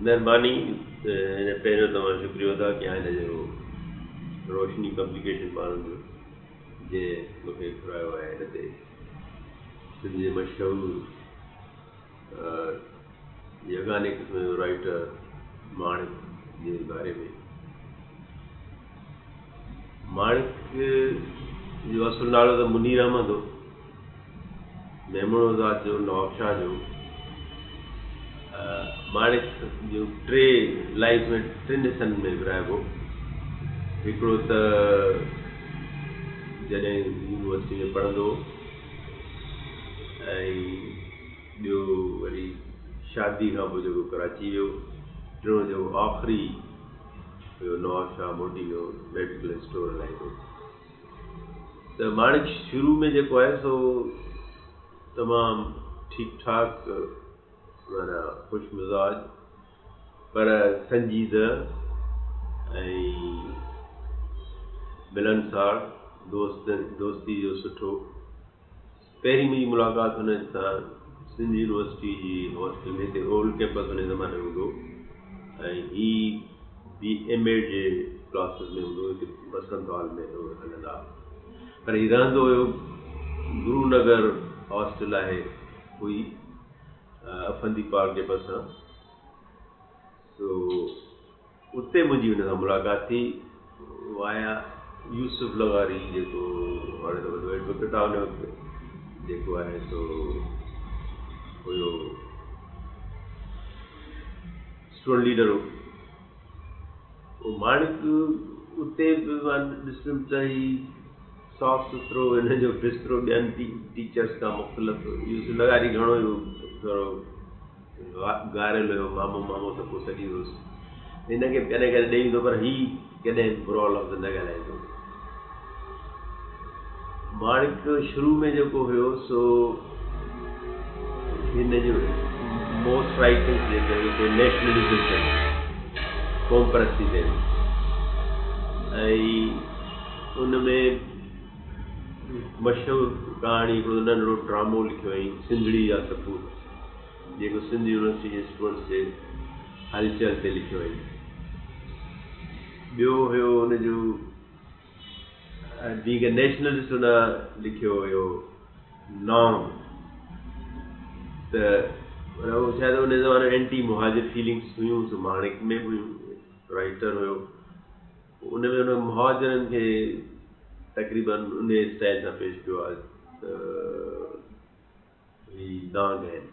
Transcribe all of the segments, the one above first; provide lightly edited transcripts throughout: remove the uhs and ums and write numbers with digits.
مهرباني. پهريون ته مان شڪريو ادا ڪيان هن جو روشني پبليڪيشن وارن جو، جنهن مون کي گهرايو آهي هن تي سنڌ جي مشهور يگاني قسم جو رائيٽر ماڻڪ جي باري ۾. ماڻڪ جو اصل نالو ته منير احمد هو، ميمڻ ذات جو، نوابشاهه جو. ماڻڪ جو ٽي لائيف ۾ ٽن حصن ۾ ورهائبو. هڪڙو ته جڏهن يونيورسٽي ۾ پڙهندو هو، ۽ ٻيو وري شادي کان پوء جيڪو ڪراچي ويو، ٽيون جيڪو آخري هيو نوابشاهه موٽي ويو، ميڊيڪل اسٽور هلائيندو. ته ماڻڪ شروع ۾ جيڪو آهي سو تمام ٺيڪ ٺاڪ، معنيٰ خوش مزاج، پر سنجيده ۽ ملنسار، دوست دوستي جو سٺو. پهرين منهنجي ملاقات هن سان سنڌ يونيورسٽي جي هاسٽل ۾، هتي اولڊ ڪيمپس ان زماني ۾ هوندو هو ۽ هي بي ايم ايڊ جي ڪلاسز ۾ هوندو هو، هتي بسنت هال ۾ هلندا، پر هي رهندو هيو گرو نگر هاسٽل آهي هئي افندي پارڪ جي ڀرسان، سو اتي منهنجي هن سان ملاقات ٿي. وايا يوسف لغاري، جيڪو هاڻي ته وڏو ايڊووڪيٽ آهي، ان وقت جيڪو آهي سو هيو اسٽوڊنٽ ليڊر هو. ماڻڪ اتي به مان ڏسيم ته هي صاف سٿرو، هن جو بسترو ٻين ٽيچرس کان مختلف. يوسف لغاري گهڻو ئي ٿورو گاريل هيو، مامو مامو سڀ ڪو سڏيندو هوس هن کي، ڪڏهن ڪڏهن ڏئي ويندو، پر هي ڪڏهن به برو لفظ نه ڳالهائيندو. ماڻڪ شروع ۾ جيڪو هيو سو هن جو موسٽ رائٽنگس جيڪي هيون سي نيشنلزم تي، قوم پرستي تي، ۽ ان ۾ مشهور ڪهاڻي هڪڙو ننڍڙو ڊرامو لکيو هئائين سنڌڙي جا سپوت، جيڪو سنڌ يونيورسٽي جي اسٽوڊنٽس جي هلچل تي لکيو هئائين. ٻيو هيو ان جو بينگ اي نيشنلسٽ هن لکيو هيو نانگ، ته اهو شايد ان زماني ۾ اينٽي مهاجر فيلنگس هيون، سو ماڻڪ ۾ به هيون، رائٽر هيو، ان ۾ هن مهاجرن کي تقريبن ان اسٽائل سان پيش ڪيو آهي ته هي نانگ آهن.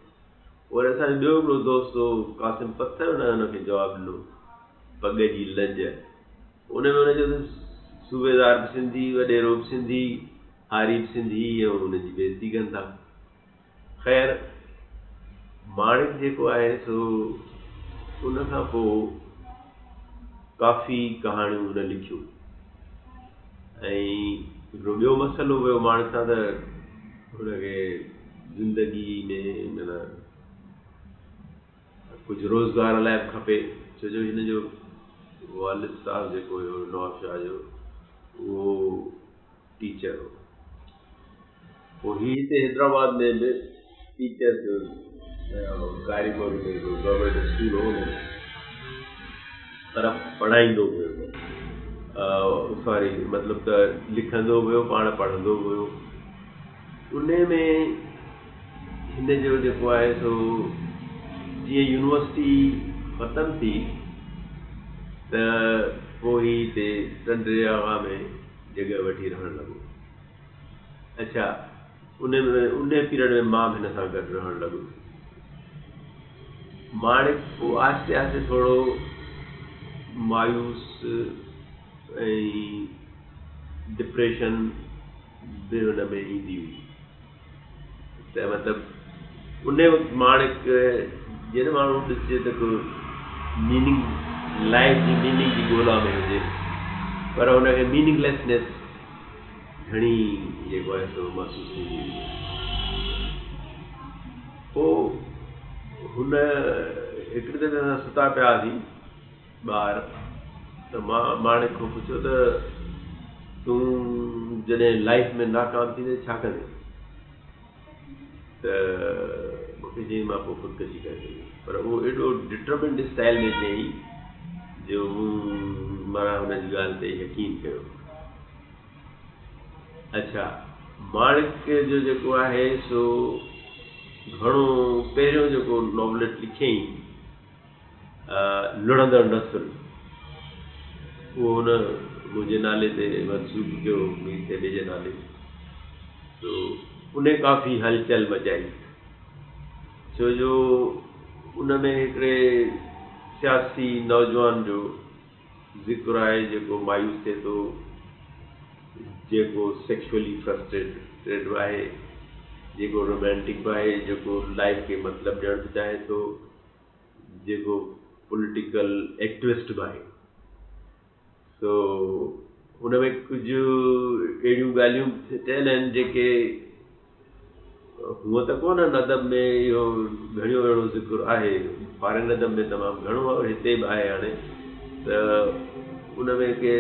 وري اسان جو ٻيو هڪڙو دوست هو قاسم پٿر، ان هن کي جواب ڏنو پڳ جي لڄ. ان ۾ هن چيو ته صوبيدار به سنڌي، وڏيرو به سنڌي، هاري به سنڌي ۽ هن جي بيعزتي ڪن ٿا. خير ماڻڪ جيڪو آهي سو ان کان پوء ڪافي ڪهاڻيون هن لکيون ۽ هڪڙو ٻيو مسئلو هيو ماڻڪ سان ته هن کي زندگي ۾ معنيٰ ڪجهه روزگار لاء به کپي، ڇو جو هن جو والد صاحب جيڪو هيو نواب شاهه جو، اهو ٽيچر هو. پوء هي هتي حيدرآباد ۾ به ٽيچر ٿيو، ڪاري موري ۾ هڪڙو گورنمينٽ اسڪول هو ان ۾ پر پڙهائيندو به هيو، ساري مطلب ته لکندو به هيو پاڻ، پڙهندو به هيو. ان ۾ هن جو جيڪو آهي سو جيئن يونيورسٽي ختم ٿي ته پوء هي هتي ٽنڊي آغا ۾ جڳهه وٺي رهڻ لڳو. اڇا ان ۾ ان پيريڊ ۾ مان به هن سان گڏ رهڻ لڳس. ماڻڪ پوء آهستي آهستي ٿورو مايوس ۽ ڊپريشن به هن ۾ ايندي هئي ته مطلب ان وقت ماڻڪ جڏهن ماڻهو ڏسجي ته ڪو ميننگ، لائف جي ميننگ جي ڳولا ۾ هجي، پر هن کي ميننگ ليسنيس گهڻي جيڪو آهي سو محسوس ٿيندي هئي. پوء هن هڪڙي دفعي اسان ستا پيا هئاسين ٻاهر، ته مان ماڻڪ کان پڇيو ته تون جڏهن لائف ۾ ناڪام ٿيندين ڇا ڪندين؟ ته مون کي چيائين مان پوء خودڪشي ڪري ڇڏيندس. پر اهو ايڏو ڊٽرمنڊ اسٽائل ۾ چيائين جو مون معنيٰ هن جي ڳالهه تي يقين ڪيو. اڇا ماڻڪ جو جيڪو آهي سو گهڻو پهريون جيڪو ناوليٽ لکيائين لڙهندڙ نسل اهو هن منهنجي نالي تي منسوب ڪيو مير سيبي جي نالي سو ان ڪافي هلچل مچائي ڇو جو ان ۾ هڪڙي سياسي نوجوان جو ذڪر آهي جيڪو مايوس ٿئي ٿو، جيڪو سيڪشوئلي فرسٽريٽيڊ به آهي، جيڪو رومانٽڪ به آهي، جيڪو لائيف کي مطلب ڏيڻ به چاهي ٿو، جيڪو پوليٽيڪل ايڪٽوسٽ به آهي. سو ان ۾ ڪجهه اهڙيون ڳالهيون چيل آهن جيڪي هونء ته ڪونهن ادب ۾ اهو گهڻيو اهڙو ذڪر آهي فارين ادب ۾ تمام گهڻو آهي هتي به آهي هاڻي ته ان ۾ ڪي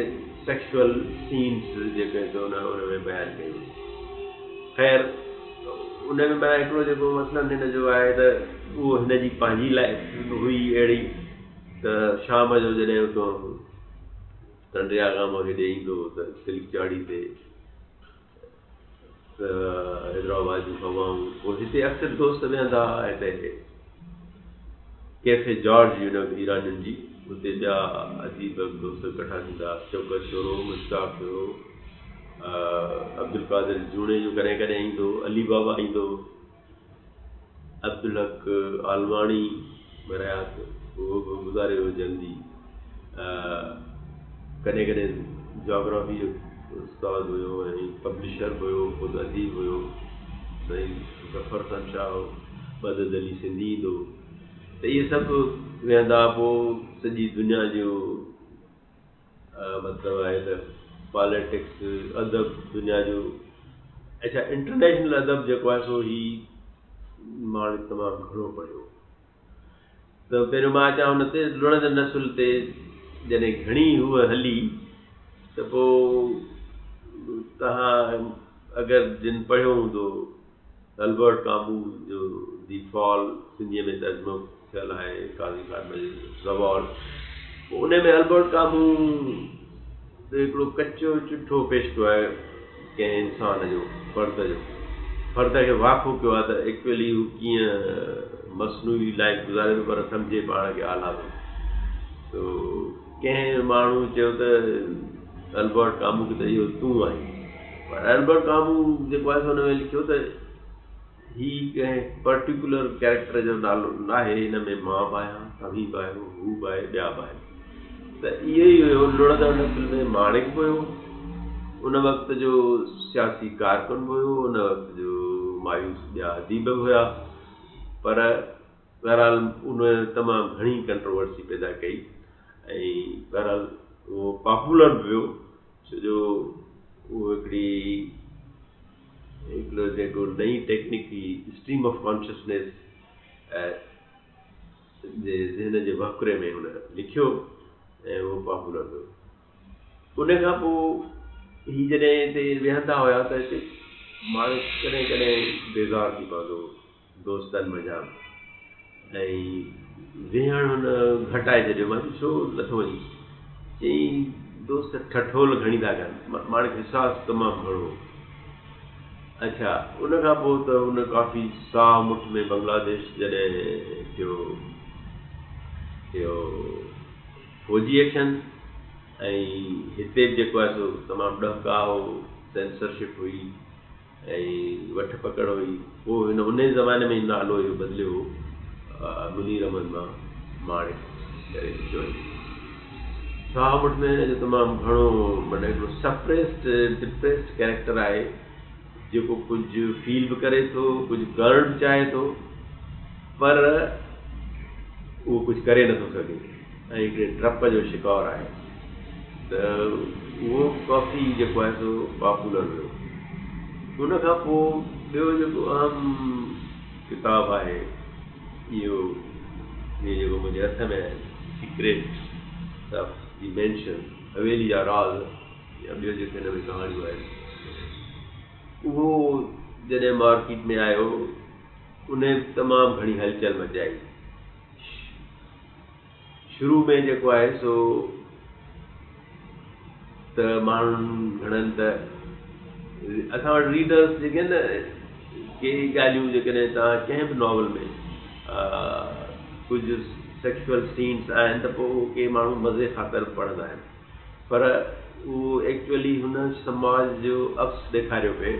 سيڪشوئل سينس جيڪي سو ان ۾ بيان ڪيو خير ان ۾ معنيٰ هڪڙو جيڪو مثلاً هن جو آهي ته اهو هن جي پنهنجي لائف هئي اهڙي ته شام جو جڏهن اتو ٽنڊي آغا مان هيڏي ايندو هو ته سلڪ چاڙهي تي ته حيدرآباد جون هوائون پوء هتي اڪثر دوست ويهندا هئا هتي ڪيفي جارج يونيورسٽي ايرانين جي اتي ٻيا اديب دوست ڪٺا ٿيندا شوڪت شورو مشتاق شورو عبدالقادر جوڻيجو ڪڏهن ڪڏهن ايندو علي بابا ايندو عبدالحق عالماڻي مرحيات اهو به گذاري ويو جلدي ڪڏهن ڪڏهن جاگرافي جو استاد هيو ۽ پبلشر به هيو خود اديب هيو سائين ظفر حسن شاهه مدد علي سنڌي ايندو هو ته اهي سڀ ويهندا پوء سڄي دنيا جو مطلب آهي ته پاليٽڪس ادب دنيا جو اڇا انٽرنيشنل ادب جيڪو آهي سو هي ماڻهو تمام گهڻو پڙهيو ته پهريون مان اچان هن تي لڙندڙ نسل تي جڏهن گهڻي هوء هلي ته پوء تهان اگر جن پڙهيو هوندو البرٽ ڪامو جو the فال سنڌيء ۾ ترجمو ٿيل آهي قاضي صاحب جو زوال پوء ان ۾ البرٽ ڪامو ته هڪڙو ڪچو چٺو پيش ڪيو آهي ڪنهن انسان جو فرد جو فرد کي واکو ڪيو آهي ته ايڪچوئلي هو ڪيئن مصنوعي لائف گذاري ٿو پر سمجهي پاڻ کي اعليٰ ٿو تو ڪنهن ماڻهو چيو ته البرٽ ڪامو کي ته اهو تون آهين پر البرٽ ڪامو جيڪو آهي سو ان ۾ لکيو ته هي ڪنهن پرٽيڪولر ڪيريڪٽر جو نالو ناهي هن ۾ مان به آهيان توهين به آهيو هو به آهي ٻيا به آهن ته اهو ئي هيو لڙندڙ نسل ۾ ماڻڪ به هيو ان وقت جو سياسي ڪارڪن به هيو ان وقت جو مايوس ٻيا اديب به هيا پر بهرحال ان تمام گهڻي ڪنٽروورسي پيدا ڪئي ۽ بهرحال اهو پاپولر به ويو ڇو جو اهو هڪڙي هڪڙو جيڪو نئين ٽيڪنيڪ هئي اسٽريم آف ڪانشسنيس جي ذهن جي وهڪري ۾ هن لکيو ۽ اهو پاپولر ويو. ان کان پوء هي جڏهن هتي ويهندا هيا ته هتي ماڻهو ڪڏهن ڪڏهن بيزار ٿي پوندو هو دوستن منجهان ۽ ويهڻ هن گهٽائي ڇڏيو. مان چيو ڇو نٿو وڃين؟ چيائين دوست ٺٺول گهڻي ٿا ڪن. ماڻڪ حساس تمام گهڻو هو. اڇا ان کان پوء ته هن ڪافي ساهه مٺ ۾ بنگلاديش جڏهن ٿيو اهو فوجي ايڪشن ۽ هتي به جيڪو آهي سو تمام ڏهڪاء هو، سينسرشپ هئي. ۽ وٺ پڪڙ هئي. پوء هن انهي زماني ۾ ئي نالو اهو بدليو هو منير احمد مان ماڻڪ ڪري لکيو هئائين. شاهه مٺ ۾ هن جو تمام گهڻو معنيٰ هڪڙو سپريسڊ ڊپريسڊ ڪيريڪٽر آهي جيڪو ڪجهه فيل به ڪري ٿو ڪجهه ڪرڻ به چاهي ٿو پر اهو ڪجهه ڪري نٿو سگهي ۽ هڪڙي ڊپ جو شڪار آهي ته اهو ڪافي جيڪو آهي سو پاپولر ويو. ان کان پوء ٻيو جيڪو اهم ڪتاب آهي اهو هي جيڪو منهنجي هٿ ۾ آهي سيڪريٽس آف the mention حويلي جا راز يا ٻيو جيڪي هن ۾ ڪهاڻيون آهن اهو جڏهن مارڪيٽ ۾ آيو. ان تمام گهڻي هلچل مچائي. شروع ۾ جيڪو آهي سو ته ماڻهن گهڻن ته اسان وٽ ريڊرس جيڪي آهن نه ڪي ڳالهيون جيڪڏهن توهان ڪنهن به ناول ۾ ڪجهه سيڪشوئل سينس آهن ته پوء ڪي ماڻهو مزي خاطر پڙهندا آهن پر اهو ايڪچوئلي هن سماج جو عڪس ڏيکاريو پئي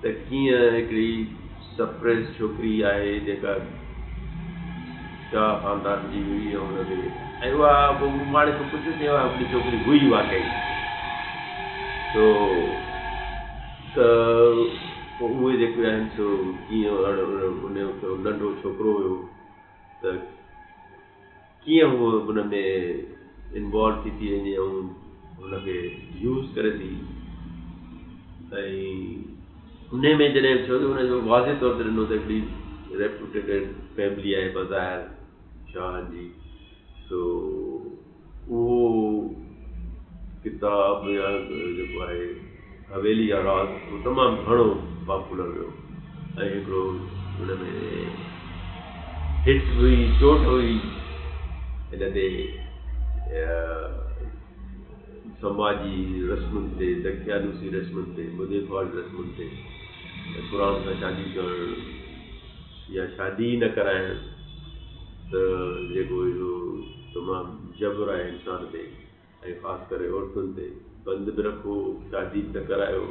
ته ڪيئن هڪڙي سپريس ڇوڪري آهي جيڪا شاهه خاندان جي هئي ۽ ان کي ۽ اها پوء مون ماڻهن کان پڇيو ته اها هڪڙي ڇوڪري هئي واقعي سو ته پوء اهي جيڪي آهن سو ڪيئن ان جو ننڍو ڇوڪرو هيو ته ڪيئن هوء ان ۾ انوالو ٿي ٿي وڃي ۽ ان کي يوز ڪري ٿي ۽ ان ۾ جڏهن ڇو جو ان جو واضح طور تي ڏنو ته هڪڙي ريپوٽيڊ فيملي آهي بظاهر شاهن جي سو اهو ڪتاب يا جيڪو آهي حويلي جا راز اهو تمام گهڻو پاپولر ويو ۽ هڪڙو ان ۾ هٽ هئي چوٽ هئي ان تي سماجي رسمن تي دقيانوسي رسمن تي مديفال رسمن تي قرآن سان شادي ڪرڻ يا شادي ئي نه ڪرائڻ ته جيڪو اهو تمام جبر آهي انسان تي ۽ خاص ڪري عورتن تي بند به رکو، شادي به نه ڪرايو،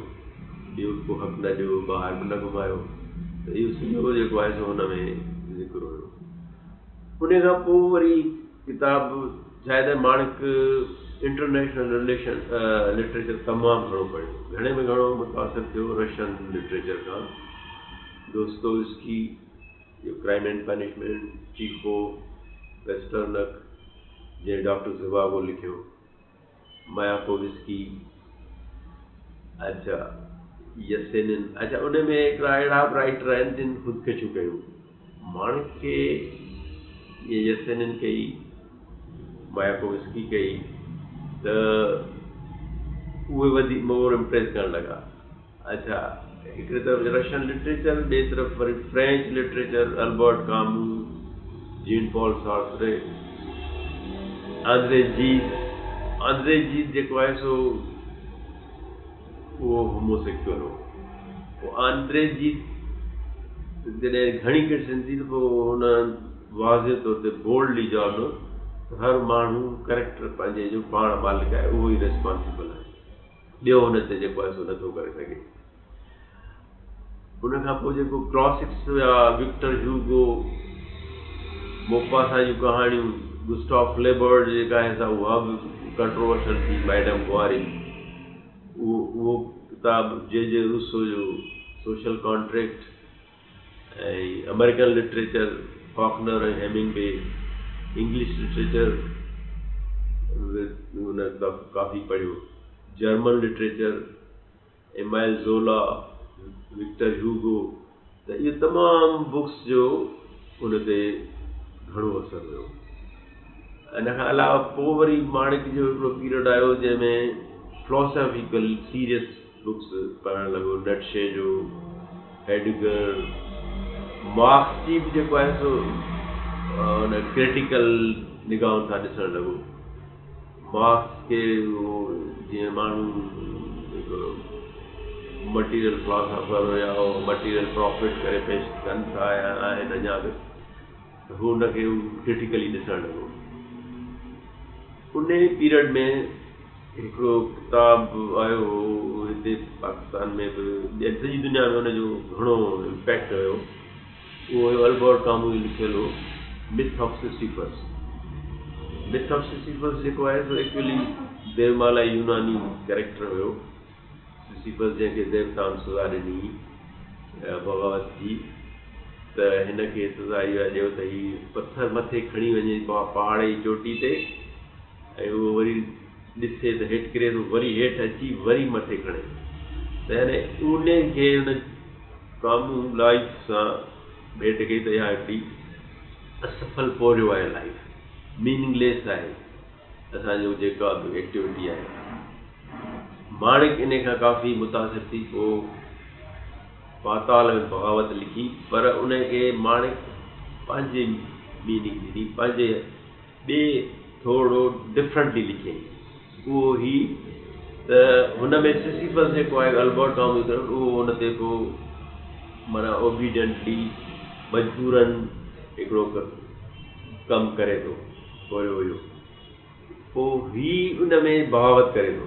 ٻيو به ڪو حق نه ڏيو، ٻاهر به نه گهمايو ته اهو سڄو جيڪو آهي سو هن ۾ ذڪر هيو. ان کان پوء وري ڪتاب شايد ماڻڪ انٽرنيشنل رليشن لٽريچر تمام گهڻو پڙهيو، گهڻي ۾ گهڻو متاثر ٿيو رشين لٽريچر کان، Dostoevsky, crime and punishment, Chekhov, Pasternak, جنهن ڊاڪٽر زواگو لکيو، ماياڪووسڪي، اڇا يسينن، اڇا ان ۾ هڪڙا اهڙا به رائيٽر آهن جن خودڪشيون ڪيون، ماڻڪ کي يسينن ڪئي، ماياڪووسڪي ڪئي ته اهي وڌيڪ مور امپريس ڪرڻ لڳا. اڇا هڪڙي طرف رشين لٽريچر ٻئي طرف وري French literature Albert Camus, Jean Paul Sartre, Andre Gide, Andre Gide جيڪو آهي سو اهو هوموسيڪچوئل هو. پوء آندري جيد جڏهن گهڻي ڪرٽسزم ٿي ته پوء هن واضح طور تي بولڊلي جواب ڏنو ته هر ماڻهو ڪريڪٽر پنهنجي جو پاڻ مالڪ آهي اهو ئي ريسپانسبل آهي. ٻيو هن تي جيڪو آهي سو نٿو ڪري سگهي. ان کان پوء جيڪو ڪلاسڪس هيا وڪٽر هيوگو، موپاسان جون ڪهاڻيون، گسٽاف فليبرٽ جيڪا آهي سا اها به ڪنٽروورشل ٿي، ميڊم بواري اهو اهو ڪتاب جي جي روسو جو social contract ۽ American literature Faulkner ۽ Hemingway, English literature هن ڪافي پڙهيو، German literature Emile Zola, Victor Hugo ته اهي تمام بڪس جو ان تي گهڻو اثر هيو. ان کان علاوه پوء وري ماڻڪ جو هڪڙو پيريڊ آيو جنهن ۾ فلاسافيڪل سيريس بڪس پڙهڻ لڳو، نٽشي جو، هيڊگر، مارڪس جي به جيڪو آهي سو ان ڪرٽيڪل نگاهن سان ڏسڻ لڳو. مارڪس کي اهو جيئن ماڻهو هڪ مٽيريل فلاسافر يا مٽيريل پرافٽ ڪري پيش ڪن ٿا يا آهن اڃا به ته هو ان کي ڪرٽيڪلي ڏسڻ لڳو. انهي پيريڊ ۾ هڪڙو ڪتاب آيو هو هتي پاڪستان ۾ به ٻين سڄي دنيا ۾ ان جو گهڻو امپيڪٽ هيو اهو هيو البرٽ ڪامو جو لکيل هو myth of Sisyphus myth of Sisyphus جيڪو آهي سو ايڪچولي ديومالائي يوناني ڪريڪٽر هيو سسيفس جنهن کي ديوتائن سزا ڏني بغاوت جي ته هن کي سزا اها ڏيو ته هي پٿر مٿي کڻي وڃي پهاڙ جي چوٽي تي ۽ اهو وري ڏسي ته هيٺ ڪري ٿو وري هيٺ اچي وري مٿي کڻي ته يعني ان کي ان ڪامو لائف سان ڀيٽ ڪئي ته اها هڪڙي اسڦل پورهيو آهي لائف ميننگ ليس آهي اسان جو جيڪا به ايڪٽيوٽي آهي ماڻڪ ان کان ڪافي متاثر ٿي پوء پاتال ۾ بغاوت لکي پر ان کي ماڻڪ پنهنجي ميننگ ڏني، پنهنجي ٻئي ٿورڙو ڊفرنٽلي لکيائين. اهو هي ته هن ۾ سسيفس جيڪو آهي البرٽ ڪاميو طرف اهو ان تي پوء معنيٰ اوبيڊنٽلي مجبورن هڪڙو ڪم ڪري ٿو پورهيو اهو. پوء هي ان ۾ بغاوت ڪري ٿو.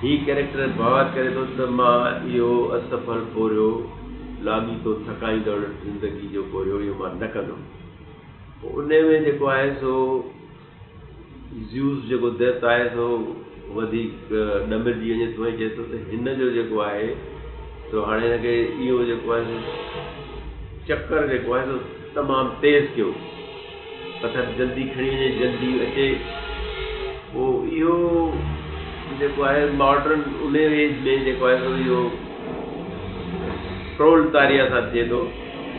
هي ڪئريڪٽر بغاوت ڪري ٿو ته مان اهو اسڦل پورهيو، لاڳيتو ٿڪائيندڙ زندگي جو پورهيو اهو مان نه ڪندم. پوء ان ۾ جيڪو آهي سو زيوس جيڪو ديوتا آهي سو وڌيڪ ڏمرجي وڃي ٿو ۽ چئي ٿو ته هن جو جيڪو آهي سو هاڻي هن کي اهو جيڪو آهي سو چڪر جيڪو آهي سو تمام تيز ڪيو. پٿر جلدي کڻي وڃي جلدي اچي پوء اهو جيڪو آهي ماڊرن ان ايج ۾ جيڪو آهي سو اهو پرولتاريا سان ٿئي ٿو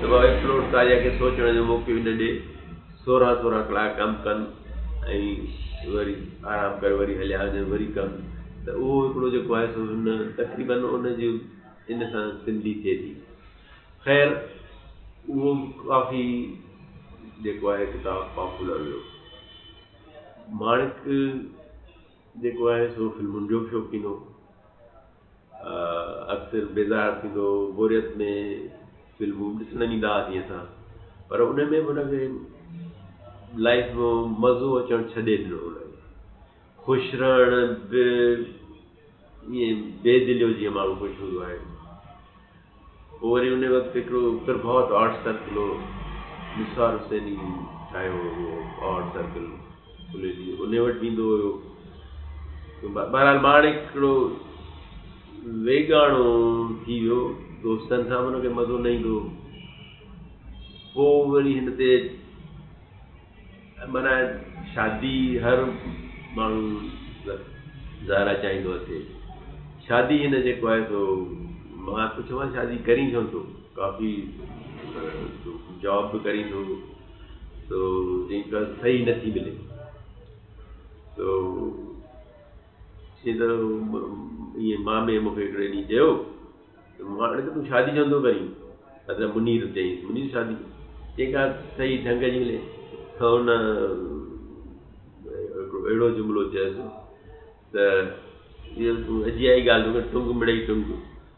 ته بابا پرولتاريا کي سوچڻ جو موقعو ئي نه ڏي سورهن سورهن ڪلاڪ ڪم ڪن ۽ وري آرام ڪري وري هليا وڃن وري ڪم ته اهو هڪڙو جيڪو آهي سو هن تقريبن ان جي ان سان سملي ٿئي ٿي خير اهو به ڪافي جيڪو آهي ڪتاب پاپولر هيو. ماڻڪ جيڪو آهي سو فلمن جو به شوقين هو. اڪثر بيزار ٿيندو هو بوريت ۾ فلمون به ڏسڻ ويندا هئاسين اسان پر ان ۾ به هن کي لائف ۾ مزو اچڻ ڇڏي ڏنو هن خوش رهڻ به ائين بي دليو جيئن ماڻهو خوش هوندو آهي. پوء وري ان وقت هڪڙو پرڀات آرٽ سرڪل هو، نثار حسيني ٺاهيو هو اهو آرٽ سرڪل ڦليلي ان وٽ ويندو هيو. بهرحال ماڻڪ هڪڙو ويڳاڻو ٿي ويو، دوستن سان به هن کي مزو نه ايندو هو. پوء وري هن تي معنيٰ شادي هر ماڻهو ظاهر آهي چاهيندو آهي ٿئي. شادي هن جيڪو آهي سو مان پڇيومانس شادي ڪرين ڇو نٿو ڪافي جاب به ڪرين ٿو تو چئي ته صحيح نٿي ملي تو چئي ته ائين مامي مون کي هڪڙي ڏينهن چيو ته هاڻي ته تون شادي ڇو نٿو ڪرين؟ مطلب منير چيائينس، منير شادي چيائين ڪا صحيح ڍنگ جي ملي ته هن هڪڙو اهڙو جملو چيس ته اهو تون اجائي ڳالهه ٿو ڪرين ٽنگ مڙئي ٽنگ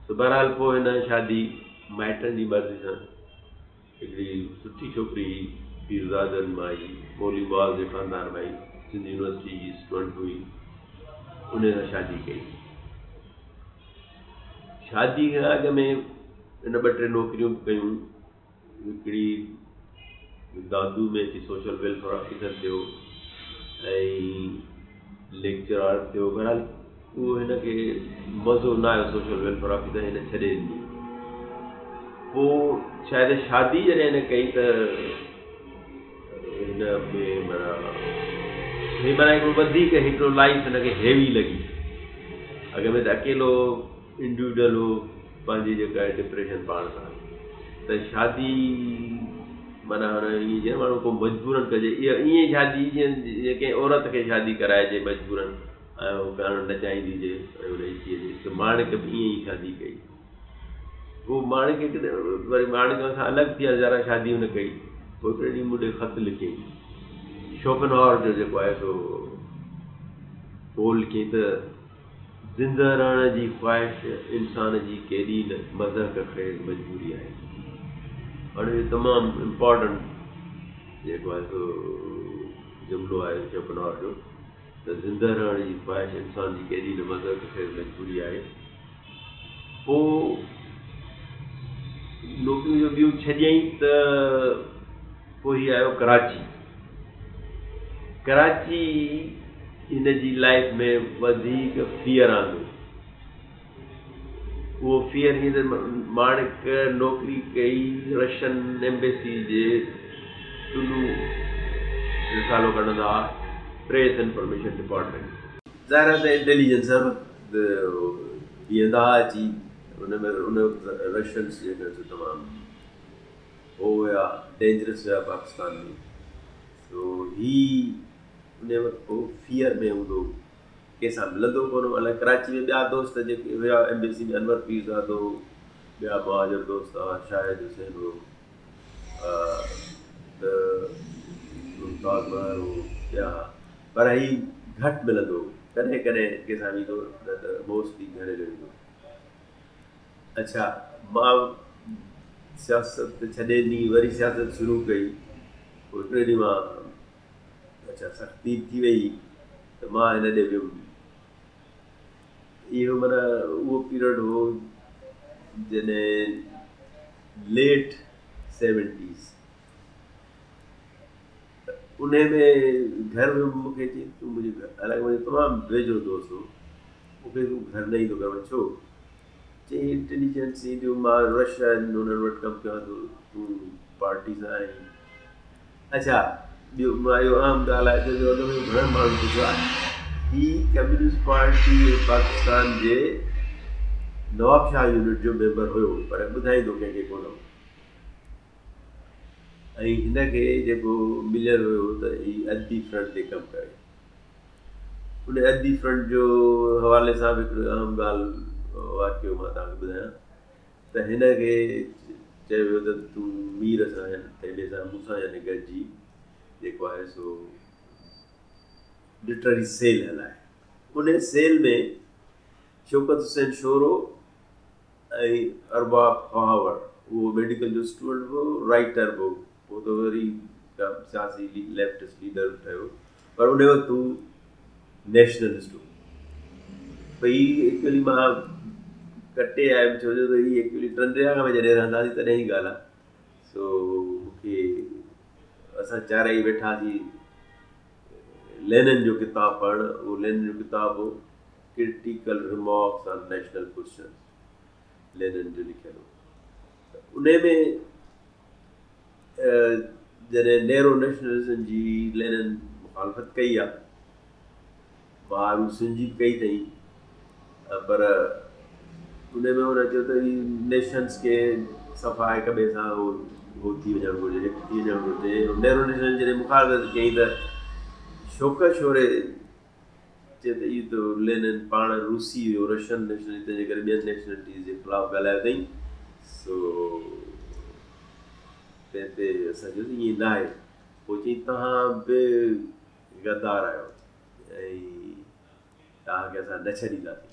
ته بهرحال پوء هن شادي مائٽن جي مرضي سان هڪڙي سٺي ڇوڪري هئي پيرزادن مان هئي مولوي معاذ جي خاندان مان هئي سنڌ يونيورسٽي جي اسٽوڊنٽ هئي ان سان شادي ڪئي. شادي کان اڳ ۾ هن ٻه ٽي نوڪريون به ڪيون. هڪڙي دادو ۾ اچي سوشل ويلفيئر آفيسر ٿيو ۽ ليڪچرار ٿيو. بهرحال اهو هن کي مزو نه آيو سوشل ويلفيئر آفيسر هن ڇڏي ڏني. پوء شايد شادي جڏهن هن ڪئي ته هن ۾ معنيٰ هي معنيٰ هڪڙو وڌيڪ هڪڙو لائف هن کي هيوي لڳي. اڳ ۾ ته اڪيلو انڊيوڊل هو پنهنجي جيڪا آهي ڊپريشن پاڻ سان ته شادي معنيٰ هاڻي ائين جيئن ماڻهو ڪو مجبورن ڪجي اها ائين شادي جيئن ڪنهن عورت کي شادي ڪرائجي مجبورن ۽ هو ڪرڻ نه چاهيندي هجي ۽ ان جي ٿي وڃي ته ماڻڪ به ائين ئي شادي ڪئي. پوء ماڻڪ هڪ وري ماڻڪ سان الڳ ٿي ويا ذرا شادي هن ڪئي پوء هڪڙي ڏينهن مون ڏي خط لکيائين شوپنهاور جو جيڪو آهي سو پوء لکيائين ته زنده رهڻ جي خواهش انسان جي ڪيڏي نه مضحڪ خيز مجبوري آهي هاڻي اهو تمام امپارٽنٽ جيڪو آهي سو جملو آهي شوپنهاور جو ته زنده رهڻ جي خواهش انسان جي ڪيڏي نه مضحڪ خيز مجبوري آهي. پوء نوڪريون جو ٻيون ڇڏيائين ته پوء هي آيو ڪراچي. ڪراچي هن جي لائيف ۾ وڌيڪ فيئر آندو. اهو فيئر هيئن ته ماڻڪ نوڪري ڪئي رشن ايمبيسي جي طلوع رسالو ڪڍندا هئا پريس انفارميشن ڊپارٽمينٽ. ظاهر آهي ته انٽيليجنس هر وقت بيهندا هئا اچي ان ۾ ان وقت رشنس جيڪا سو تمام هو هيا ڊينجرس هيا پاڪستان ۾ سو هي ان وقت پوء فيئر ۾ هوندو هو ڪنهن سان ملندو ڪونه هو حالانڪه ڪراچي ۾ ٻيا دوست جيڪي هيا ايمبيسي ۾ انور پيرزادو ٻيا مهاجر دوست هئا، شاهد حسين هو، ته ممتاز مهر هو، ٻيا هئا، پر هي گهٽ ملندو هو، ڪڏهن ڪڏهن ڪنهن سان ويندو هو، نه ته موسٽلي گهر هليو ويندو هو. اڇا مان سياست ڇڏي ڏني، وري سياست شروع ڪئي، پوء هڪڙي ڏينهن مان اڇا سختي به ٿي وئي ته مان هن ڏي ويم. اهو معنيٰ اهو پيريڊ هو جڏهن ليٽ سيونٽيز ته انهي ۾ گهر ويم، مون کي چيائين تون منهنجي گهر، حالانڪه منهنجو تمام ويجهو دوست هو، مون کي تون گهر نه ايندو ڪر. مان ڇو؟ چيائين انٽيليجنس اينديون، مان رش آهن انهن وٽ ڪم ڪيان ٿو، تون پارٽي سان آهين. اڇا ٻيو مان اهو اهم ڳالهه آهي ڇو جو اڳ ۾ گهڻن ماڻهن پڇيو آهي هي ڪميونسٽ پارٽي پاڪستان جي نواب شاهه يونٽ جو ميمبر هيو پر ٻڌائيندو ڪنهن کي ڪونه هو ۽ هن کي جيڪو مليل هيو ته هي ادبي فرنٽ تي ڪم ڪري. ان ادبي فرنٽ جو حوالي سان به هڪڙو اهم ڳالهه واقعو مان توهان کي ٻڌايان ته هن کي چيو ويو ته تون مير سان يا ڪنهن ٻئي سان مون سان يعني گڏجي جيڪو آهي سو لٽرري سيل هلائي. ان سيل ۾ شوڪت حسين شورو ۽ ارباب خواهور اهو ميڊيڪل جو اسٽوڊنٽ به هو، رائيٽر به هو، پوء ته وري سياسي ليفٽسٽ ليڊر به ٺهيو، پر ان وقت هو نيشنلسٽ هو. ته هي ايڪچولي مان ڪٽي آيم ڇو جو ته هي ايڪچولي ٽنڊيا ۾ جڏهن رهنداسين تڏهن جي ڳالهه آهي. سو مون کي اسان چارئي ويٺاسين لينن جو ڪتاب پڙهڻ، اهو لينن جو ڪتاب هو critical remarks on national questions Lenin جو لکيل هو. ته انهي ۾ جڏهن نيرو نيشنلزم جي لينن مخالفت ڪئي آ، مهاروسين جي به ڪئي اٿئي، پر انهي ۾ هن چيو ته هي نيشنز کي صفا هڪ ٻئي سان هو ٿي وڃڻ گهرجي، هڪ ٿي وڃڻ گهرجي. نيرو نيشنلزم جڏهن مخالفت ڪئي ته شوڪت شوري چي ته اهو ته لينن پاڻ روسي هيو، رشين نيشنلٽي، تنهن جي ڪري ٻين نيشنلٽيز جي خلاف ڳالهايو اٿئي، سو تنهن تي اسان چيوسين ائين نه آهي. پوء چيائين توهان به غدار آهيو ۽ توهان کي اسان نه ڇڏينداسين.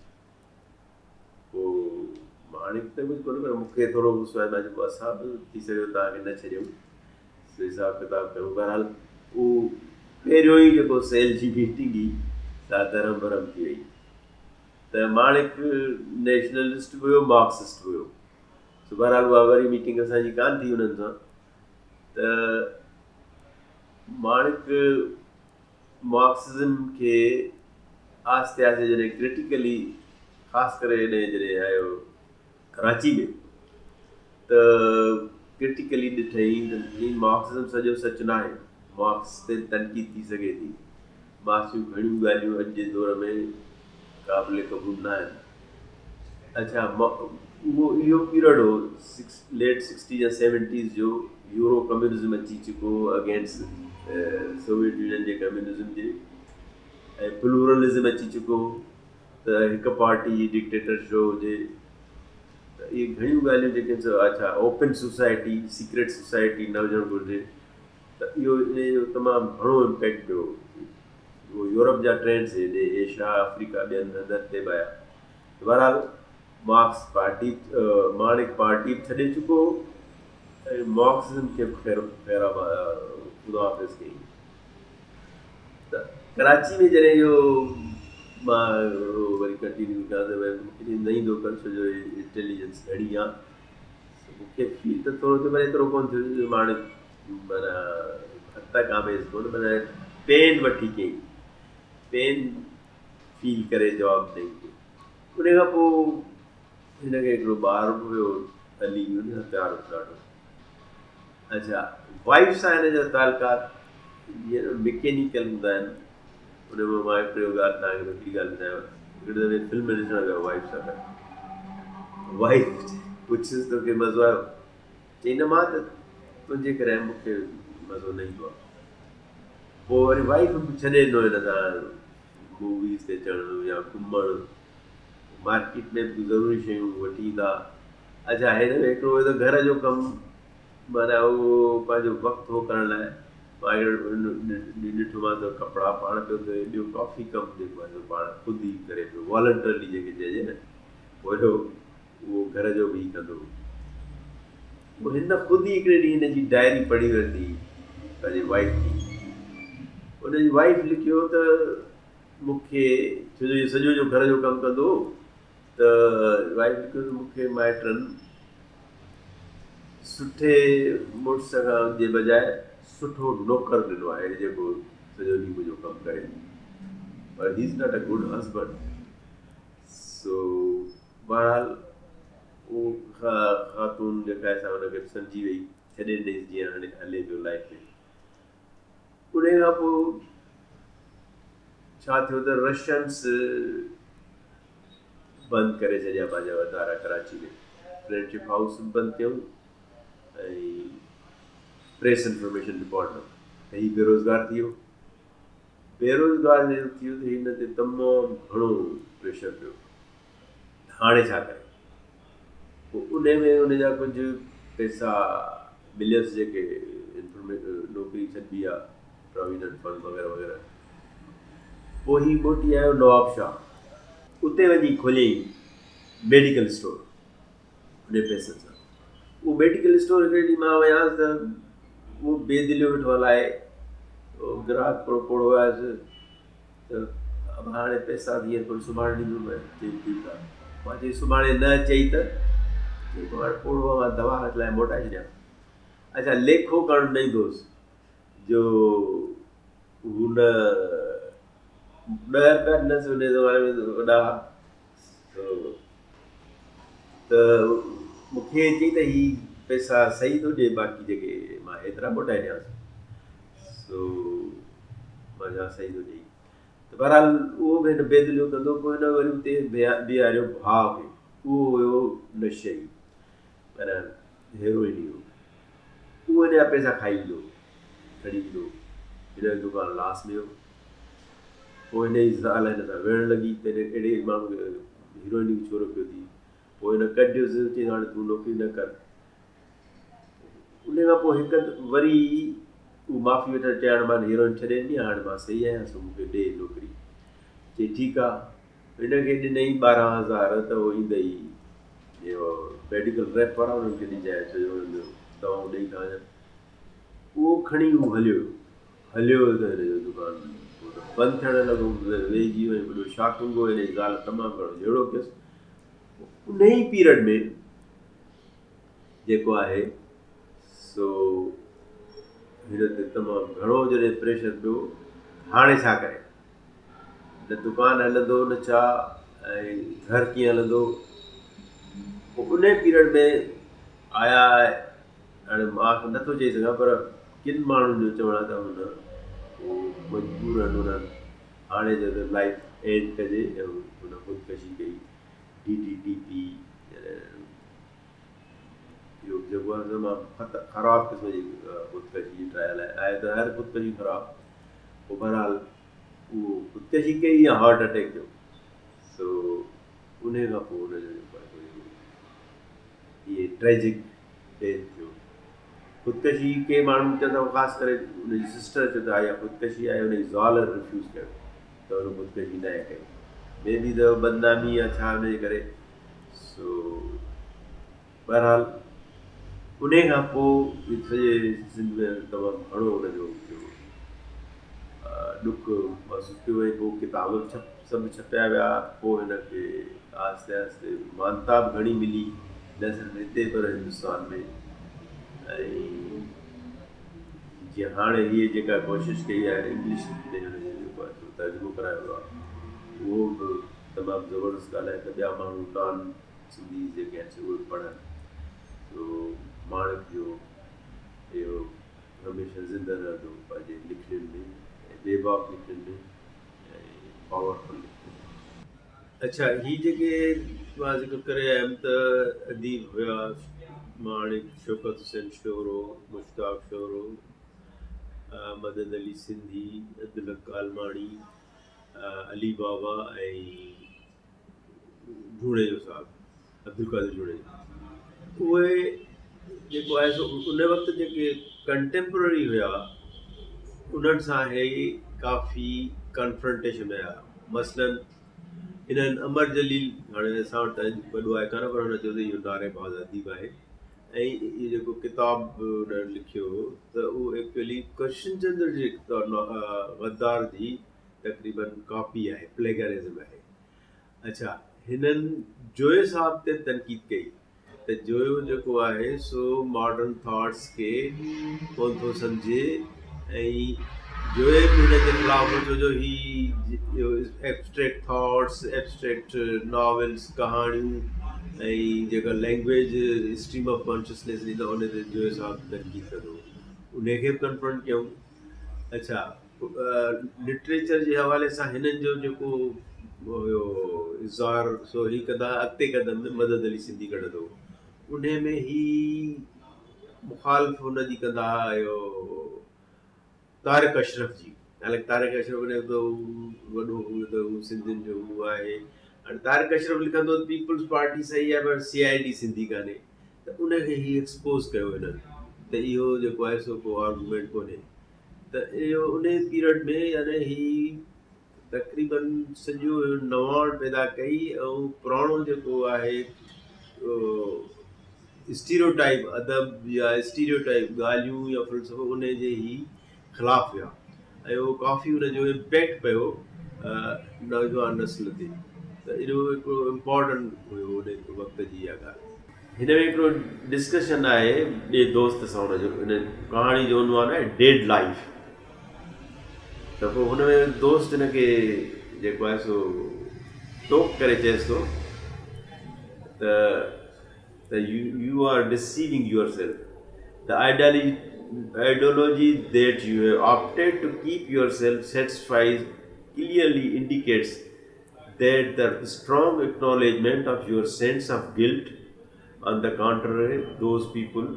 پوء هاڻي ته ڪجهه ڪونه پر مون کي ٿورو غصو آيو، مان چيو پوء اسان به ٿي سگهي ٿو توهان کي نه ڇڏيون، سو حساب ڪتاب ڪيون. بهرحال اهو پهريون ئي جيڪو سيل جي ميٽنگ هئي سا درهم برهم ٿي وئي. ته ماڻڪ نيشنلسٽ به هيو، مارڪسسٽ به هيو. سو بهرحال اها وري ميٽنگ اسان جي ڪانه ٿي انهن سان. ته ماڻڪ مارڪسزم کي آهستي آهستي جڏهن ڪرٽيڪلي خاص ڪري جڏهن جڏهن آيو ڪراچي ۾ ته ڪرٽيڪلي ڏٺائين ته هي مارڪسزم سڄو سچ ناهي، مارڪس تي تنقيد ٿي سگهي ٿي، مارڪس جون گهڻيون ڳالهيون اڄ جي دور ۾ قابل قبول ناهن. اڇا اهو اهو پيريڊ هو ليٽ سڪسٽيز يا سيونٽيز جو، يورو ڪميونزم اچي چڪو هو اگينسٽ سوويت يونين جي ڪميونزم جي ۽ پلورلزم اچي چڪو هو ته هڪ پارٽي جي ڊڪٽيٽرشپ هجي ته اهي گهڻيون ڳالهيون جيڪي سو اڇا اوپن سوسائٽي سيڪريٽ سوسائٽي نه هجڻ گهرجي ته اهو ان جو تمام گهڻو امپيڪٽ پيو. اهو يورپ جا ٽرينڊس هيڏي ايشيا آفريڪا ٻين هنڌن تي به آيا. بهرحال مارڪس پارٽي ماڻڪ پارٽي به ڇڏي چڪو هو ۽ مارڪسزم کي به خير خير خدا حافظ ڪئي ته ڪراچي ۾ جڏهن اهو مان وري ڪنٽينيو ڪيان ته مون کي نه ايندو ڪر ڇو جو انٽيليجنس گهڻي آهي مون کي فيل ته ٿورو ٿيو پر ايترو ڪونه ٿيو جو ماڻڪ معنيٰ فتح آميز ڪونه معنيٰ پين وٺي ڪيائين پين فيل ڪري جواب ڏئي پيو. ان کان پوء هن کي هڪڙو ٻار به هيو علي، ان سان پيار هيس ڏاڍو. اڇا وائيف سان هن جا تعلقات جيئن مڪينيڪل هوندا آهن. ان ۾ مان هڪڙو ڳالهه توهان کي هڪڙي ڳالهه ٻڌايانو. هڪڙي دفعي فلم ڏسڻ ويو وائيف سان گڏ. وائيف پڇيس توکي مزو آيو؟ چئي نه مان ته تنهنجي ڪري آيم مون کي مزو نه ايندو آهي. پوء وري وائيف به ڇڏي ڏنو هن سان موويز تي اچڻ يا گهمڻ، مارڪيٽ ۾ به ضروري شيون وٺي ايندا اڇا هن ۾ هڪڙو هيو ته گهر جو ڪم معنيٰ اهو پنهنجو وقت هو ڪرڻ لاء مان هڪڙو ڏينهن ڏٺومانس ته ڪپڙا پاڻ پيو ڌوئي ٻيو ڪافي ڪم جيڪو آهي سو پاڻ خود ئي ڪري پيو والنٽرلي جيڪي چئجي نه پوء اهو گهر جو به هي ڪندو هو. پوء هن خود ئي هڪڙي ڏينهن هن جي ڊائري پڙهي ورتي پنهنجي وائيف جي. ان جي وائيف لکيو ته مون کي ڇو جو هي سڄو جو گهر جو ڪم ڪندو هو ته وائيف لکيو ته مون کي مائٽن سٺي مڙس کان جي بجاء سٺو نوڪر ڏنو آهي جيڪو سڄو ڏينهن منهنجو ڪم ڪري پر he is not a good husband سو بهرحال اهو خاتون جيڪا آهي سا ان کي سمجهي وئي ڇڏي ڏنائينس جيئن هاڻي هلي پيو لائيف ۾ ان کان پوء ڇا ٿيو ته رشنس بند ڪري ڇڏيا پنهنجا ادارا ڪراچي ۾ فرينڊشپ هائوس به بند ڪيون ۽ پريس انفارميشن ڊپارٽمينٽ ته هي بيروزگار ٿي ويو بيروزگار جڏهن ٿي ويو ته هن تي تمام گهڻو پريشر پيو هاڻي ڇا ڪري پوء ان ۾ ان جا ڪجهه پئسا مليس جيڪي نوڪري ڇڏبي آ پراويڊنٽ فنڊ وغيره وغيره پوء هي موٽي آيو نواب شاهه اتي وڃي کوليائين ميڊيڪل اسٽور انهي پئسن سان اهو ميڊيڪل اسٽور هڪڙي ڏينهن مان ويس ته اهو بي دليو ويٺو هلائي گراهڪ ٿورو پوڙهو آيس ته ابا هاڻي پئسا ته هينئر ڪونه سڀاڻي ڏيندومانء. چيائين ٺيڪ آ. مان چيس سڀاڻي نه چئي ته؟ چيائين پوء هاڻي پوڙهو آ مان دوا لاء موٽائي ڇڏيان. اڇا ليکو ڪرڻ نه ايندو هوس جو هن 10 رپيا ڏنس ان زماني ۾ وڏا ها سو ته مون کي چئي ته هي پئسا صحيح ٿو ڏي باقي جيڪي مان هيترا موٽائي ڏيانس. سو مان چيو صحيح ٿو چئي ته بهرحال اهو به هن بيدليو ڪندو پوء هن وري اتي بيهاريو ڀاء کي اهو هيو نشئي معنيٰ هيروئني هو اهو هن جا پئسا کائي ويندو هو کڻي ويندو هو هن جو دڪان لاس ۾ هو پوء هن جي زال هن سان وڙهڻ لڳي ته هن اهڙي ماڻهو کي هيروئني کي ڇو رکيو اٿئي پوء هن ڪڍيس چيس هاڻي تون نوڪري نه ڪر ان کان پوء هڪ وري هو معافي وٺڻ چيائين هاڻي مان هيروئن ڇڏي ڏني آهي هاڻي مان صحيح آهيان سو مون کي ڏي نوڪري چي ٺيڪ آ هن کي ڏنئي 12,000 ته هو ايندئي اهو ميڊيڪل ريپ وارا انهن کي ڏجانء ڇو جو انهن جو دوائون ڏئي ٿا وڃن اهو کڻي هو هليو ويو هليو ويو ته هن جو دڪان پوء ته بند ٿيڻ لڳو ويهجي ويو وڏو شاڪنگ هو هن جي زال تمام گهڻو جهيڙو ڪيس ان ئي پيريڊ ۾ جيڪو آهي سو هن تي تمام گهڻو جڏهن پريشر پيو هاڻي ڇا ڪري نه دڪان هلندو نه ڇا ۽ گهر ڪيئن هلندو پوء ان پيريڊ ۾ آيا هاڻي مان نٿو چئي سگهان پر ڪن ماڻهن جو چوڻ آهي ته هن پوء مجبورن انهن هاڻي چيو ته لائف اينڊ ڪجي ۽ هن خودڪشي ڪئي ڊي ڊي ٽي پي اهو جيڪو آهي تمام خراب قسم جي خودڪشي جي ٽرائل آهي آهي ته هر خودڪشي خراب پوء بهرحال اهو خودڪشي ڪئي يا هارٽ اٽيڪ ٿيو سو ان کان پوء ان جو جيڪو آهي اهي ٽريجڪ ڊيٿ ٿيو خودڪشي ڪي ماڻهو چون ٿا خاص ڪري ان جي سسٽر چيو ته اها خودڪشي آهي ان جي زال ريفيوز ڪيو ته هن خودڪشي ناهي ڪئي مي بي ته بدنامي يا ڇا ان جي ڪري سو بهرحال انهي کان پوء سڄي سنڌ ۾ تمام گهڻو ان جو ڏک محسوس ٿيو ۽ پوء ڪتاب به ڇپ سڀ ڇپيا ويا پوء هن کي آهستي آهستي مانتا به گهڻي ملي نه صرف هتي پر هندستان ۾ ۽ جيئن هاڻي هيء جيڪا ڪوشش ڪئي آهي انگلش ۾ هن جو جيڪو آهي سو ترجمو ڪرايو ويو آهي اهو به تمام زبردست ڳالهه آهي ته ٻيا ماڻهو نان سنڌي جيڪي آهن سي اهي به پڙهن سو ماڻڪ جو اهو هميشه زنده رهندو پنهنجي لکڻين ۾ ۽ بيباڪ لکڻين ۾ ۽ پاورفل لکڻين ۾. اڇا هي جيڪي مان ذڪر ڪري آيم ته اديب هيا ماڻڪ، شوڪت حسين شورو، مشتاق شورو، مدد علي سنڌي، عبدالحق ڪالماڻي، علي بابا ۽ جوڻيجو صاحب عبدالقادر جوڻيجو. اهي جيڪو آهي سو ان وقت جيڪي ڪنٽيمپرري هيا انهن سان هي ڪافي ڪنفرنٽيشن ۾ آيا. مثلاً انهن امر جليل هاڻي اسان وٽ ته وڏو آهي ڪانه پر هن چيو ته اهو نعري باز اديب آهي ۽ اهو جيڪو ڪتاب هن لکيو ته اهو ايڪچوئلي ڪرشن چندر جي غدار جي تقريبن ڪاپي آهي، پليگرزم آهي. اڇا هنن جويي صاحب تي به تنقيد ڪئي ته جويو جيڪو آهي سو ماڊرن ٿاٽس کي ڪونه ٿو سمجهي ۽ جويي به هن جي خلاف هو ڇو جو هي ايبسٽريڪٽ ٿاٽس، ايبسٽريڪٽ ناولس، ڪهاڻيون ۽ جيڪا لينگويج اسٽريم آف ڪانشسنيس ڏيندا ان تي جويي صاحب تنقيد ڪندو هو ان کي به ڪنفرنٽ ڪيائون. اڇا لٽريچر جي حوالي سان هنن جو جيڪو هيو اظهار سو هي ڪندا اڳتي قدم ۾ مدد علي سنڌي ڪڍندو هو انهي ۾ هي مخالف هن جي ڪندا ها اهو طارق اشرف جي حالانڪه طارق اشرف ان ته وڏو هو ته هو سنڌين جو هو آهي هاڻي طارق اشرف لکندو ته پيپلز پارٽي صحيح آهي پر سي I D Sindhi ڪانهي ته ان کي هي ايڪسپوز ڪيو هنن ته اهو جيڪو آهي سو ڪو آرگومينٽ ڪونهي ته اهو ان پيريڊ ۾ يعني هي تقريبن سڄو نواڻ پيدا ڪئي ۽ پراڻو جيڪو آهي اسٽيريو ٽائپ ادب يا اسٽيريو ٽائپ ڳالهيون يا فلسفو ان جي هي خلاف ويا ۽ اهو ڪافي ان جو امپيڪٽ پيو نوجوان نسل تي ته اهو هڪڙو امپورٽنٽ هيو ان وقت جي اها ڳالهه. هن ۾ هڪڙو ڊسڪشن آهي ٻئي دوست سان ان جو ان ڪهاڻي جو عنوان آهي ڊيڊ لائيف ته پوء هن ۾ دوست هن کي جيڪو آهي سو ٽوڪ ڪري چئيس ٿو ته ته you are deceiving yourself. The ideology that you have opted to keep yourself satisfied clearly indicates that the strong acknowledgement of your sense of guilt on the contrary those people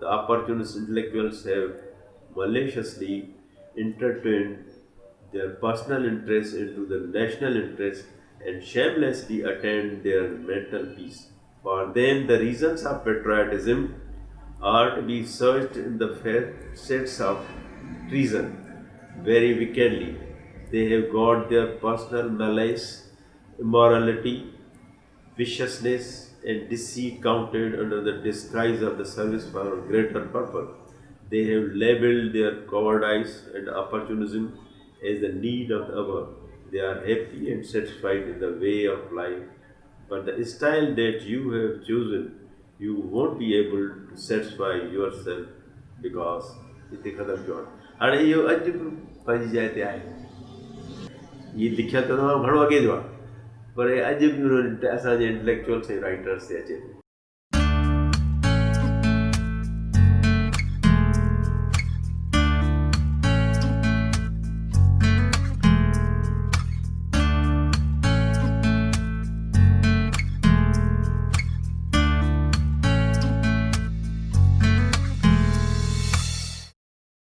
the opportunist intellectuals have maliciously intertwined their personal interests into the national interest and shamelessly attained their mental peace. For them the reasons of patriotism are to be searched in the facets of treason. Very wickedly they have got their personal malice, immorality, viciousness and deceit counted under the disguise of the service for a greater purpose. They have labeled their cowardice and opportunism as the need of the hour. They are happy and satisfied in the way of life but the style that you have chosen you won't be able to satisfy yourself because هتي ختم ٿيو آهي هاڻي اهو اڄ به پنهنجي جاء تي آهي هي لکيل ته تمام گهڻو اڳي جو آهي پر اڄ به اسان جي انٽليڪچوئلس ۽ رائٽرس تي اچي ٿو.